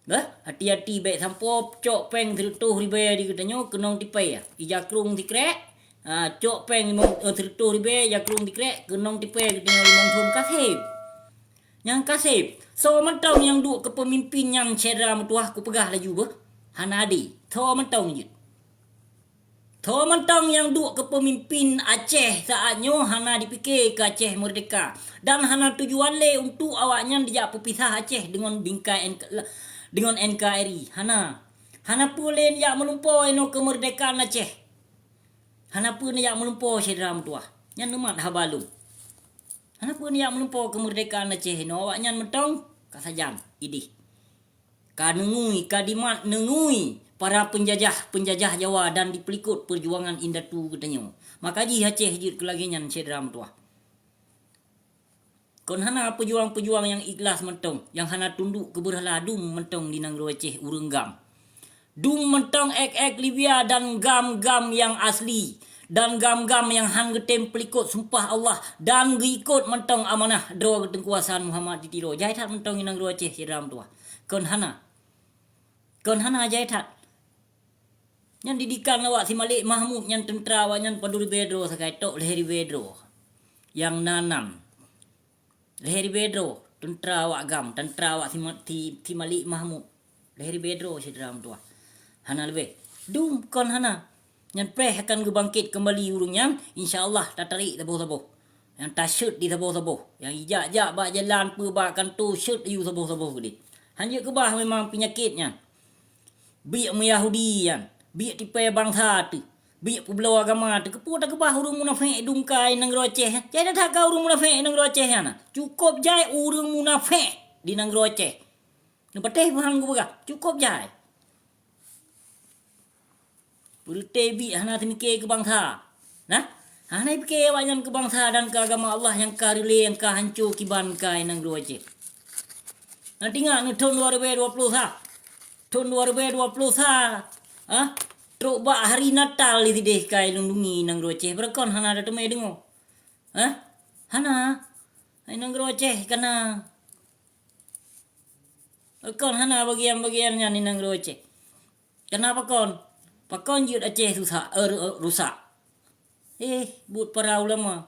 Bah, hati-hati bék sampoe cok péng sireutôh ribèe di geutanyoe keunong tipée. Ija krueng sikrek, ha, cok péng limong, eh, sireutôh ribèe ija krueng sikrek keunong tipée geutanyoe limong thon ka seb. Nyang ka seb, soe mantong nyang duek keu peumimpin nyan syedara meutuwah kupeugah laju beuh, hana adé. Soe mantong jeuet. Soe mantong nyang duek keu peumimpin Aceh saat nyoe hana dipike keu Aceh meurdeka dan hana tujuan lé untuk awaknyan dijak peupisah Aceh deungon bingkai N K, deungon N K R I. Hana. Hana peue lé jak meulumpoe inoe keumeurdekaan Aceh. Hana peue neujak meulumpoe syedara meutuwah. Nyan neumat haba lôn. Hana peue neujak meulumpoe keumeurdekaan Aceh inoe, awaknyan mantong ka sajan idéh. Ka neungui, ka dimat neungui para peunjajah-peunjajah Jawa dan dipeulikot peujuangan indatu geutanyoe. Maka jih Aceh jeuet keu lagée nyan syedara meutuwah. Kon hana peujuang-peujuang nyang ikhlas mantong, nyang hana tunduk keu beurhala dum mantong di nanggroe Aceh ureuëng GAM. Dum mantong ék-ék Libya dan GAM-GAM nyang asli, dan GAM-GAM nyang han geutem peulikot sumpah Allah dan geuikot mantong amanah droe geuteungku Hasan Muhammad di Tiro. Jai that mantong di nanggroe Aceh syedara meutuwah. Kon hana. Kon hana jai that. Nyan didikan awak si Malik Mahmud nyan teuntra awaknyan padub ribée droe sagai tok lhée ribée droe. Nyang na nan. Lhée ribée droe teuntra awak GAM, teuntra awak si Ma-, si, si Malik Mahmud. Lhée ribée droe syedara meutuwah. Hana leubeh. Dum kon hana. Nyan preh akan geubangkét keumbali ureuëng nyan, insya Allah tatarék saboh-saboh. Nyang tasyeut di saboh-saboh. Nyang ijak-jak bak jalan peue bak kantô syeut ayue saboh-saboh keudeh. Hanjeuet keubah memang peunyakét nyan. Biek meuyahudi nyan, biek tipée bansa teuh, biek peubloe agama teuh. Keupeue takeubah ureuëng munafék dum ka i nanggroe Aceh? Jai that ka ureuëng munafék i nanggroe Aceh nyan. Cukôp jai ureuëng munafék di nanggroe Aceh. Neupatéh paham kupeugah, cukôp jai. Peureuté biek hana teumike keu bansa. Nah, hana ipike awaknyan keu bansa dan keu agama Allah nyang ka reulée nyang ka hanco kiban ka i nanggroe Aceh. Nah, tingat neuthon dua ribée dua ploh sa. Thon dua ribée dua ploh sa. Ah, trok bak hari Natal di sideh ka i lindungi nanggroe Aceh. Beureukan hana ada teumé deungoe. Ah, hana. I nanggroe Aceh kana. Kon hana bagian-bagian nyan i nanggroe Aceh. Kana pakon? Pakon jeuet Aceh rusak, eh, ru-, rusak? Eh, buet para ulama.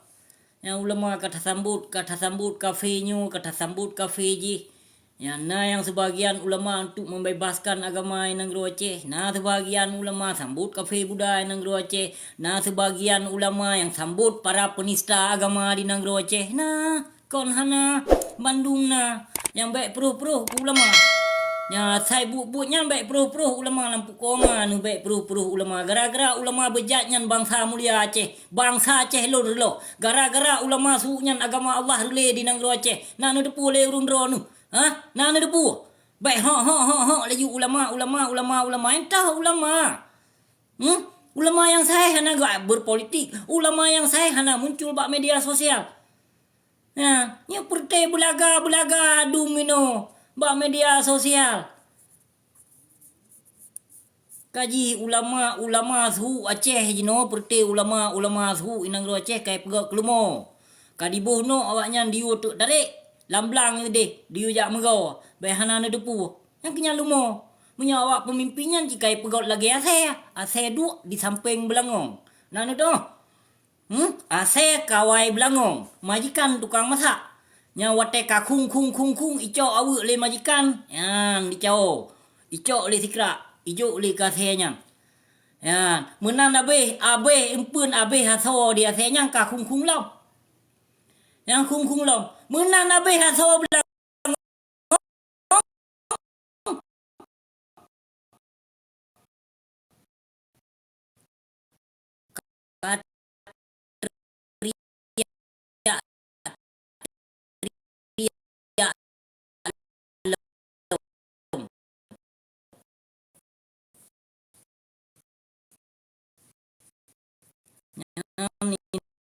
Nyang ulama ka tasambot, ka tasambot kafé nyoe, ka tasambot kafé jih. Nyang na nyang sebagian ulama untuk membebaskan agama i nanggroe Aceh. Na sebagian ulama sambot kafé Buddha i nanggroe Aceh. Na sebagian ulama nyang sambot para penista agama di nanggroe Aceh. Na. Kon hana, bandum na, nyang bék pruh-pruh keu ulama. Nyang asai buet-buet nyan bék pruh-pruh ulama lam pukoe ma, nyoe bék pruh-pruh ulama. Gara-gara ulama beujat nyan bansa mulia Aceh, bansa Aceh lôn reuloh. Gara-gara ulama su nyan agama Allah reulée di nanggroe Aceh. Na neuteupeue lé ureuëng droeneuh? Hah? Na neuteupeue? Bék hok, hok, hok, hok laju ulama, ulama, ulama, ulama. Entah ulama. Hmm? Ulama nyang sahéh hana geuberpolitik. Ulama nyang sahéh hana muncul bak media sosial. Nah, nyoe peureuté beulaga-beulaga dum inoe bak media sosial. Kaji ulama-ulama su Aceh jinoe, peureuté ulama-ulama su i nanggroe Aceh ka ipeugét keu leumo. Ka diboh nok awaknyan diyue teuk tarék, lam blang deh, diyue jak meugoe, bék hana neuteupeue. Nyang keu nyan leumo. Meunyoe awak peumimpin nyan jih ka ipeugét lagée asée, asée duek di sampéng beulangong. Na neuteupeue? Hmm? Asée kawai beulangong, majikan tukang masak. Nyang watée ka khung, khung, khung, khung, icok aweuek lé majikan, nyan dicao. Icok lé sikrak, ijok lé keu asée nyan. Nyan, meunan abéh, abéh eumpeuen abéh asoe di asée nyan ka khung-khung lom. Nyang khung-khung lom. Meunan abéh asoe beulang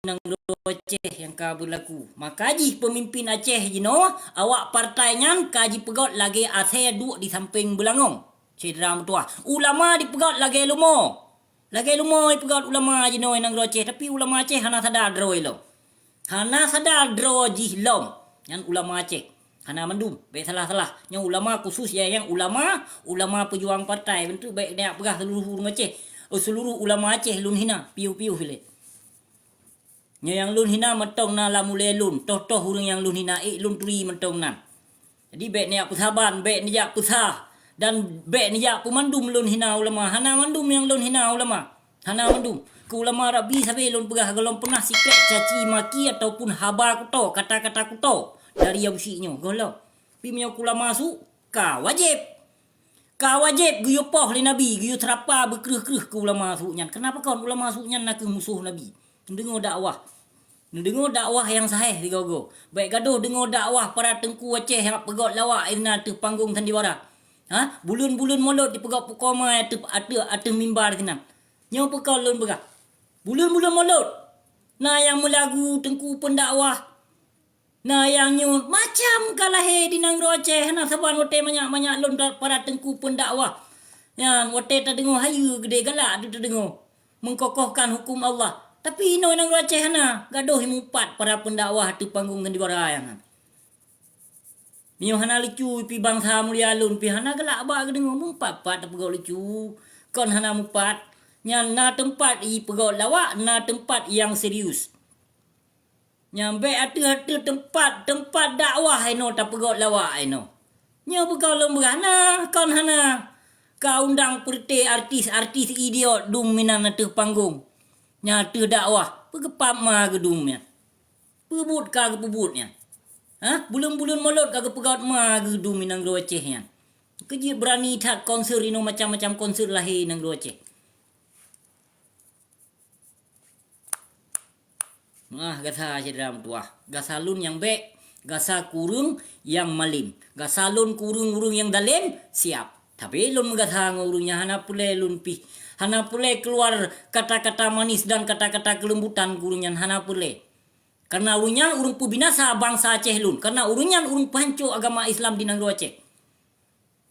Nyan inong Aceh nyang ka beulaku. Maka jih peumimpin Aceh jinoe, awak partai nyan ka jipeugét lagée asée duek di sampéng beulangong. Syedara meutuwah, ulama dipeugét lagée leumo. Lagée leumo jipeugét ulama jinoe inong Aceh, tapi ulama Aceh hana sadar droe lom. Hana sadar droe jih lom. Nyan ulama Aceh. Hana mandum, bék salah-salah. Nyoe ulama khusus ya, nyang ulama, ulama peujuang partai. Beutôi bék neujak peugah seuluruh ureuëng Aceh. Oh, seuluruh ulama Aceh lôn hina, piôh-piôh ilée. Nyoe nyang lôn hina mantong na lam ulée lôn, toh-toh ureuëng nyang lôn hina ék lôn turi mantong nan. Jadi bék neujak peusaban, bék neujak peusah, dan bék neujak peumandum lôn hina ulama. Hana mandum nyang lôn hina ulama. Hana mandum. Keu ulama Rabbi sabe lôn peugah gohlom peunah sikrék caci maki ataupun haba kuto, kata-kata kuto dari Abusyik nyoe gohlom. Tapi meunyoe keu ulama su ka wajéb. Ka wajéb geuyue poh lé Nabi, geuyue seurapa beukreueh-kreueh keu ulama su' nyan. Keunapa kon ulama su' nyan nakeuh musoh Nabi? Neudeungoe dakwah. Neudeungoe dakwah nyang sahih sigoe-goe. Bék gadoh deungoe dakwah para teungku Aceh nyang peugöt lawak inan ateueh panggong sandiwara. Ha? Buleuen-buleuen Molot dipeugöt pukoe ma ateueh, ateueh, ateueh mimbar sinan. Nyoe peue kon lôn peugah. Buleuen-buleuen Molot. Na nyang meulagu teungku peundakwah. Na nyang nyoe macam ka lahé di nanggroe Aceh, hana saban watée manyak-manyak lôn da-, para teungku peundakwah. Nyan watée tadeungoe hayeue geudée galak teudeungoe, meukokohkan huköm Allah. Tapi inoe nanggroe Aceh hana, gadoh mupat para peundakwah ateueh panggong sandiwara nyan. Meunyoe hana lucu pih bansa mulia lôn pih hana galak bak geudeungoe, mupat-pat tapeugöt lucu. Kon hana mupat, nyan na teumpat ipeugöt lawak, na teumpat nyang serius. Nyang bék ateueh-ateueh teumpat, teumpat dakwah inoe tapeugöt lawak inoe. Nyoe peue kon lôn peugah na, kon hana. Ka undang peureute artis-artis idiot dum inan ateueh panggong. Nyan ateueh dakwah, peugeupap ma geudum nyan. Peubuet ka geupeubuet nyan. Ha? Buleuen-buleuen Molot ka geupeugöt ma geudum inan nanggroe Aceh nyan. Keu jeuet beurani that konser inoe macam-macam konser lahé inan nanggroe Aceh. Meuah gasa syedara meutuwah, gasa lôn nyang bék, gasa keu ureuëng nyang malem, gasa lôn keu ureuëng-ureuëng nyang dalem, siap. Tapi lôn meugasa ngon ureuëng nyang hana peureulée lôn pih, hana peureulée keuluar kata-kata manis dan kata-kata keulembutan keu ureuëng nyan hana peureulée. Kareuna ureuëng nyan ureuëng peubinasa bansa Aceh lôn, kareuna ureuëng nyan ureuëng peuhanco agama Islam di nanggroe Aceh.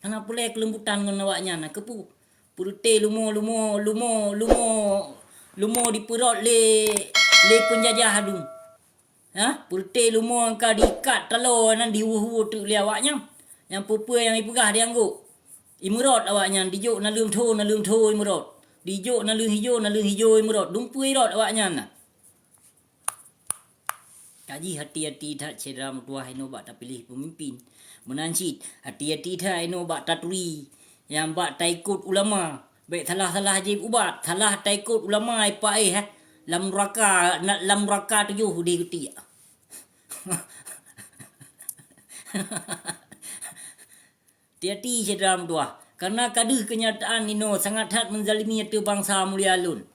Hana peureulée keulembutan ngon awaknyan, na keupeue? Peureute lumo, lumo, lumo, lumo, lumo dipeurot lé, lé peunjajah adum. Ha? Peureute lumo nyang ka diikat taloe nan diweueh-weueh teuk lé awaknyan. Nyang peue-peue nyang ipeugah dianggok. Imeurot awaknyan, dijok naleueng tho, naleueng tho imeurot. Dijok naleueng hijo, naleueng hijo imeurot. Dumpeue irot awaknyan na. Ka jih hati-hati that syedara meutuwah inoe bak tapiléh peumimpin. Meunan cit, hati-hati that inoe bak taturi, nyang bak taikot ulama. Bék salah-salah jieb ubat, salah taikot ulama ipaéh, eh, lam nuraka, na-, lam nuraka tujoh udeh geutiek. Hati-hati syedara meutuwah, kareuna ka deuh keunyataan inoe sangat that meuzalimi ateueh bansa mulia lôn.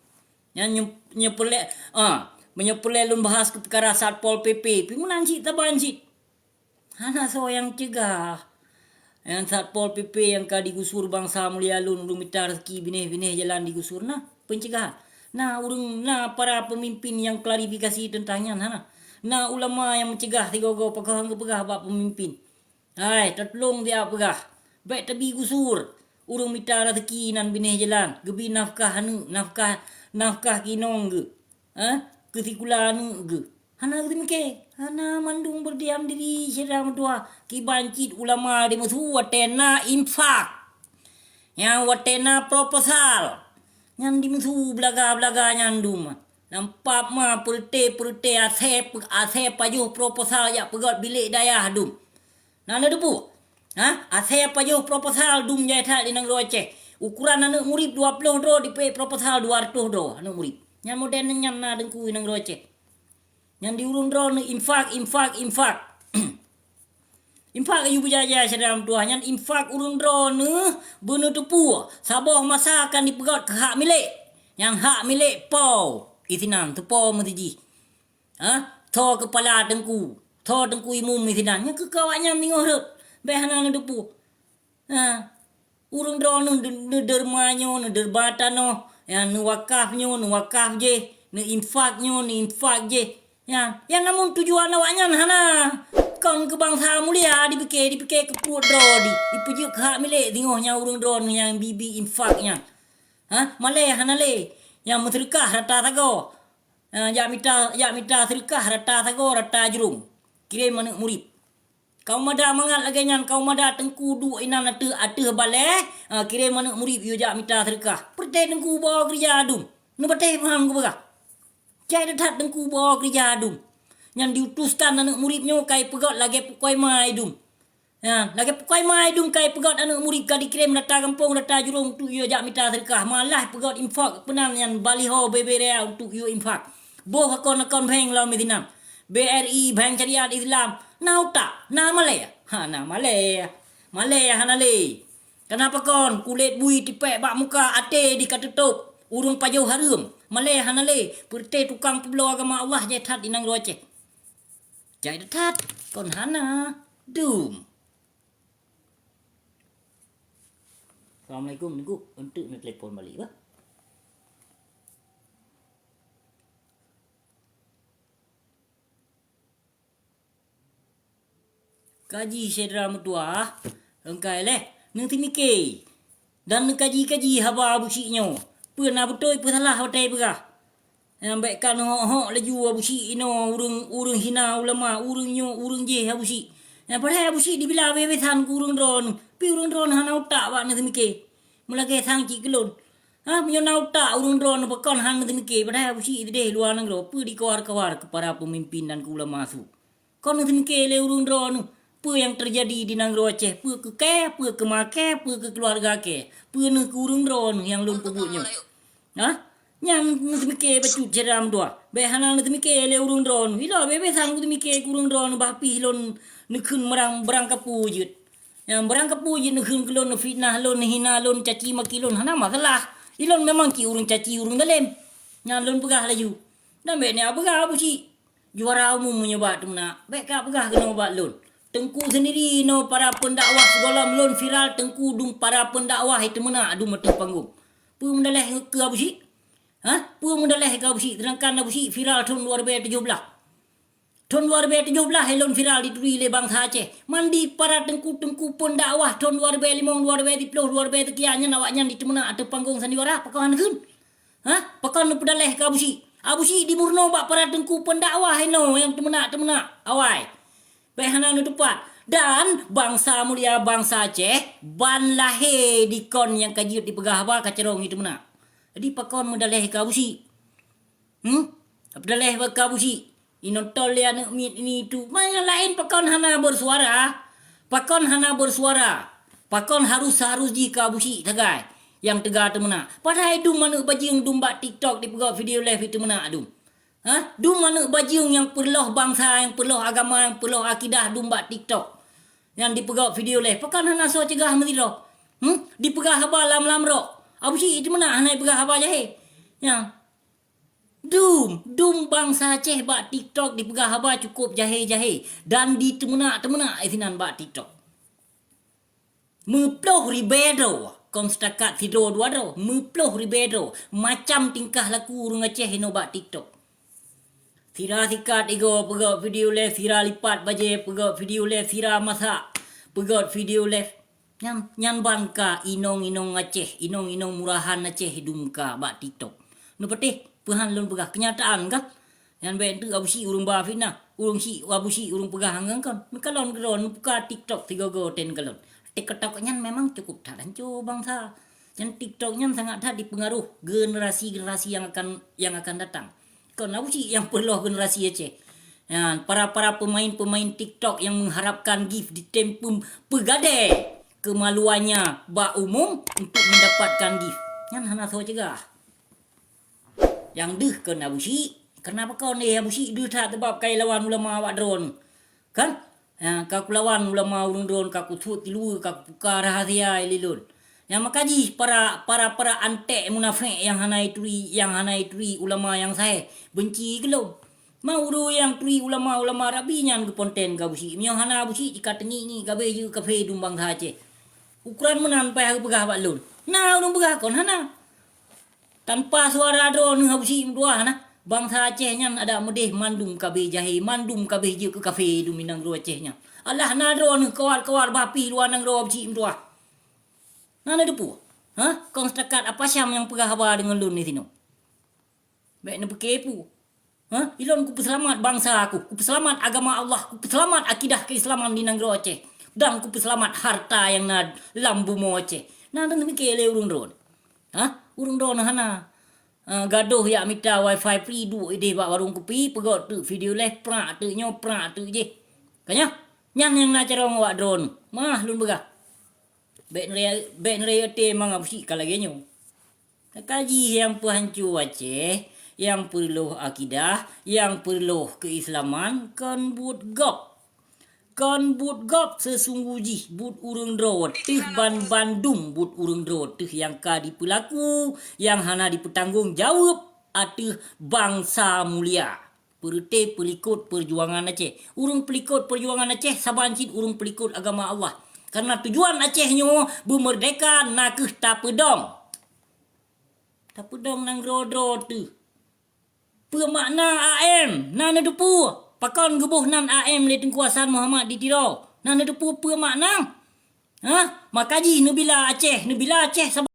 Nyan nyo-, nyoe peureulée, ah, meunyoe peureulée lôn bahas keu peukara Satpol P P, pih meunan cit saban cit. Hana soe nyang cegah. Nyang Satpol P P nyang ka digusur bansa mulia lôn, ureuëng mita rezeki binéh-binéh jalan digusur na, peuncegahan. Na ureuëng, na para peumimpin nyang klarifikasi teuntang nyan hana. Na ulama nyang meucegah sigoe-goe pakon geupeugah bak peumimpin. Hai, tatulông siat peugah, bék tabi gusur. Ureuëng mita rezeki nan binéh jalan, geubi nafkah aneuëk, nafkah, nafkah keu inong geuh, eh, keu sikula aneuëk geuh. Hana geuteumiké, hana mandum beudiam diri syedara meutuwah. Kiban cit ulama dimeusu watée na infak, nyang watée na proposal, nyan dimeusu beulaga-beulaga nyan dum. Nampak ma peureute-peureute asée, asée pajoh proposal jak peugöt bilék dayah dum. Na neuteupeue? Ha? Asée pajoh proposal dum jai that di nanggroe Aceh. Ukuran aneuëk murit dua ploh droe dipeuék proposal dua reutôh droe aneuëk murit. Nyan modern nyan na teungku di nanggroe Aceh. Nyan di ureuëng droeneuh infak, infak, infak. Infak ayue beujaja syedara meutuwah, nyan infak ureuëng droeneuh beuneuteupeue saboh masa akan dipeugöt keu hak milék. Nyang hak milék po isinan, teupo meusijih. Ha? Tho keupala teungku, tho teungku imum isinan, nyan keu awaknyan singoh rhot, bék hana neuteupeue. Ha? Ureuëng droeneuh neu-, neudeurma nyoe, neudeurma tanoh, nyang neuwakaf nyoe, neuwakaf jéh, neuinfak nyoe, neuinfak jéh. Nyang, nyang namun tujuan awaknyan hana. Kon keu bansa mulia dipike, dipike keu pruet droe di, dipeujeuet keu hak milék singoh nyang ureuëng droeneuh nyang bi-bi infak nyan. Ha? Malée hana lé. Nyang meuseudeukah rata sagoe. Ha, jak mita, jak mita seudeukah rata sagoe, rata jurông. Kirém aneuëk murit. Kaum mada mangat lagée nyan, kaum mada teungku duek inan ateueh, ateueh balée, ha, kirém aneuëk murit yue jak mita seudeukah. Peureute teungku bawa keureuja dum. Neubatéh paham geupeugah. Jai that teungku bawa keureuja dum. Nyan diutuskan aneuëk murit nyoe ka ipeugöt lagée pukoe ma dum. Ha, lagée pukoe ma dum ka ipeugöt aneuëk murit ka dikirém rata gampông, rata jurông untuk yue jak mita seudeukah. Malah peugöt infak peunan nyan baliho beubeuraya untuk yue infak. Boh akon-akon bank lom sinan. B R I, Bank Syariat Islam. Na utak, na malée. Ha, na malée. Malée hana lé. Kenapa kon kulét bui tipék bak muka, até di ka teutôb? Ureuëng pajoh hareuem, malée hana lé, peureté tukang peubloe agama Allah jai that di nanggroe Aceh. Jai that, kon hana dum. Assalamualaikum, Teungku. Eunteuk neutelepon balik bah. Kaji syedara meutuwah, eungkai lé, neuseumiké dan neukaji-kaji haba Abusyik nyoe. Peue na beutôi, peue salah watée peugah. Nyang bék ka neuhok-hok laju Abusyik inoe ureuëng, ureuëng hina ulama, ureuëng nyoe, ureuëng jéh Abusyik. Nyang padahai Abusyik dibila habéh-habésan keu ureuëng droeneuh, pi ureuëng droeneuh hana utak bak neuseumiké. Meulagée sang cit keu lôn. Ha, meunyoe na utak ureuëng droeneuh, pakon hana neuseumiké, padahai Abusyik sideh luwa nanggroe, peue dikawar-kawar keu para peumimpin dan keu ulama su. Kon neuseumiké lé ureuëng droeneuh, peue nyang teujadi di nanggroe Aceh, peue keu kée, peue keu makée, peue keu keuluwarga kée, peue neuh keu ureuëng droeneuh nyang lôn peubuet nyoe. Hah? Nyan neuseumiké bacut syedara meutuwah. Bék hana neuseumiké lé ureuëng droeneuh. Ilôn bebe sang neuseumiké keu ureuëng droeneuh, bah pih lôn neukheun meurang, beurangkapeue jeuet. Nyang beurangkapeue jeuet neukheun keu lôn, neufitnah lôn, neuhina lôn, caci maki lôn, hana masalah. Ilôn memang cit ureuëng caci, ureuëng dalem. Nyan lôn peugah laju. Dan bék neupeugah Abusyik juara umum meunyoe bak teumeunak, bék kapeugah keunoe bak lôn. Teungku sendiri inoe para pendakwah sigohlom lôn viral, Teungku dum para pendakwah teumeunak dum ateueh panggong. Peue meudaleh keu Abusyik? Hah? Peue meudaleh keu Abusyik? Seudangkan Abusyik viral thon dua ribèe tujoh blaih. Thon dua ribèe tujoh blaih lôn viral dituri lé bansa Aceh. Mandi para teungku-teungku pendakwah thon dua ribèe limong, dua ribèe siploh, dua ribèe seukian nyan awaknyan diteumeunak ateueh panggong sandiwara, pakon han kheun? Hah? Pakon neupeudaleh keu Abusyik? Abusyik dimeurunoe bak para teungku pendakwah inoe nyang teumeunak-teumeunak awai. Bék hana neutupat. Dan bansa mulia bansa Aceh ban lahé dikon nyang ka jeuet dipeugah haba ka carông jiteumeunak. Jadi pakon meudaleh keu Abusyik? Hmm? Peudaleh bak Abusyik. Inong tol lé aneuk miet ini itu. Ma nyang laén pakon hana bersuara? Pakon hana bersuara? Pakon harus-harus jih keu Abusyik sagai nyang teuga teumeunak? Padahai dum aneuk bajeueng dum bak TikTok dipeugah video live teumeunak dum. Hah? Dum aneuk bajeueng nyang peureuloh bansa, nyang peureuloh agama, nyang peureuloh akidah dum bak TikTok. Nyang dipeugah video live. Pakon hana soe cegah meusidroe? Hmm? Dipeugah haba lam-lam rok. Abusyik teumeunak hana jipeugah haba jahé. Nyang Dum, dum bansa Aceh bak TikTok dipeugah haba cukup jahé-jahé dan diteumeunak-teumeunak sinan bak TikTok. Meuploh ribèe droe, kon seutakat sidroe dua droe, meuploh ribèe droe, macam tingkah laku ureuëng Aceh inoe bak TikTok. Sira sikat igoe peugöt video live, sira lipat bajèe peugöt video live, sira masak peugöt video live. Nyan, nyan ban ka inong-inong Aceh, inong-inong murahan Aceh dum ka bak TikTok. Neupatéh, peuhan lôn peugah keunyataan kan? Nyan bèk teuk Abusyik ureuëng ba fitnah, ureuëng syik, Abusyik ureuëng peugah ngon kon. Neukalon keudroe, neubuka TikTok sigoe-goe tén kalon. TikTok nyan memang cukup that hanco bansa. Nyan TikTok nyan sangat that dipeungaruh generasi-generasi nyang akan, nyang akan datang. Kon Abusyik nyang peureuloh generasi Aceh. Nyan, para-para peumain-peumain TikTok nyang mengharapkan gift di tem peugadai kemaluannya bak umum untuk mendapatkan gift. Nyan hana soe cegah. Nyang deuh kon Abusyik, kenapa kon, eh, Abusyik deuh that teubab kai lawan ulama awak droeneuh. Kan? Ha, ka kulawan ulama ureuëng droeneuh, ka kusuet tiluweue, ka kupuka rahasia ilée lôn. Nyang maka jih para, para, para anték munafék nyang hana ituri, nyang hana ituri ulama nyang sahé, beunci keu lôn. Ma ureuëng nyang turi ulama-ulama rabi nyan geuponten keu Abusyik. Meunyoe hana Abusyik, jika teungiek-ngiek ka abéh jeuet kafé dum bansa Aceh. Ukoran meunan payah geupeugah bak lôn. Na ureuëng peugah kon hana. Tanpa suara droeneuh Abusyik meutuah na, bansa Aceh nyan adak meudeh mandum ka abéh jahé, mandum ka abéh jeuet keu kafé dum i nanggroe Aceh nyan. Alah na droeneuh kawat-kawat bah pih luwa nanggroe Abusyik meutuah. Na neuteupeue? Hah? Kon seutakat Apa Syam nyang peugah haba deungon lôn disinoe. Bèk neupeuké peue. Hah? Ilôn kupeuseulamat bansa ku, kupeuseulamat agama Allah, kupeuseulamat akidah keuislaman di nanggroe Aceh, dan kupeuseulamat harta nyang na lam bumoe Aceh. Na neupeuké lé ureuëng droeneuh. Hah? Ureuëng droeneuh hana. Ah, gadôh jak mita wifi free, duek idéh bak warong kupi, peugöt teuk video live, prak teuk nyoe, prak teuk jéh. Ka nyoe? Nyan nyang na carông awak droeneuh. Mah lôn peugah. Bèk neuraya-, bèk neuraya até mangat Abusyik ka lagèe nyoe. Ka jih nyang peuhanco Aceh, nyang peureuloh akidah, nyang peureuloh keuislaman, kon buet gob. Kon buet gob seusunggoh jih buet ureuëng droe teuh, ban bandum buet ureuëng droe teuh nyang ka dipeulaku, nyang hana dipeutanggong jaweueb ateueh bansa mulia. Peureuté peulikot peujuangan Aceh. Ureuëng peulikot peujuangan Aceh saban cit ureuëng peulikot agama Allah. Karena tujuan Aceh nyoe beumeurdeka nakeuh tapeudong. Tapeudong nanggroe droe teuh. Peue makna A M? Na neuteupeue pakon geuboh nan A M lé Teungku Hasan Muhammad di Tiro? Na neuteupeue peue makna? Hah? Maka jih neubila Aceh, neubila Aceh sabab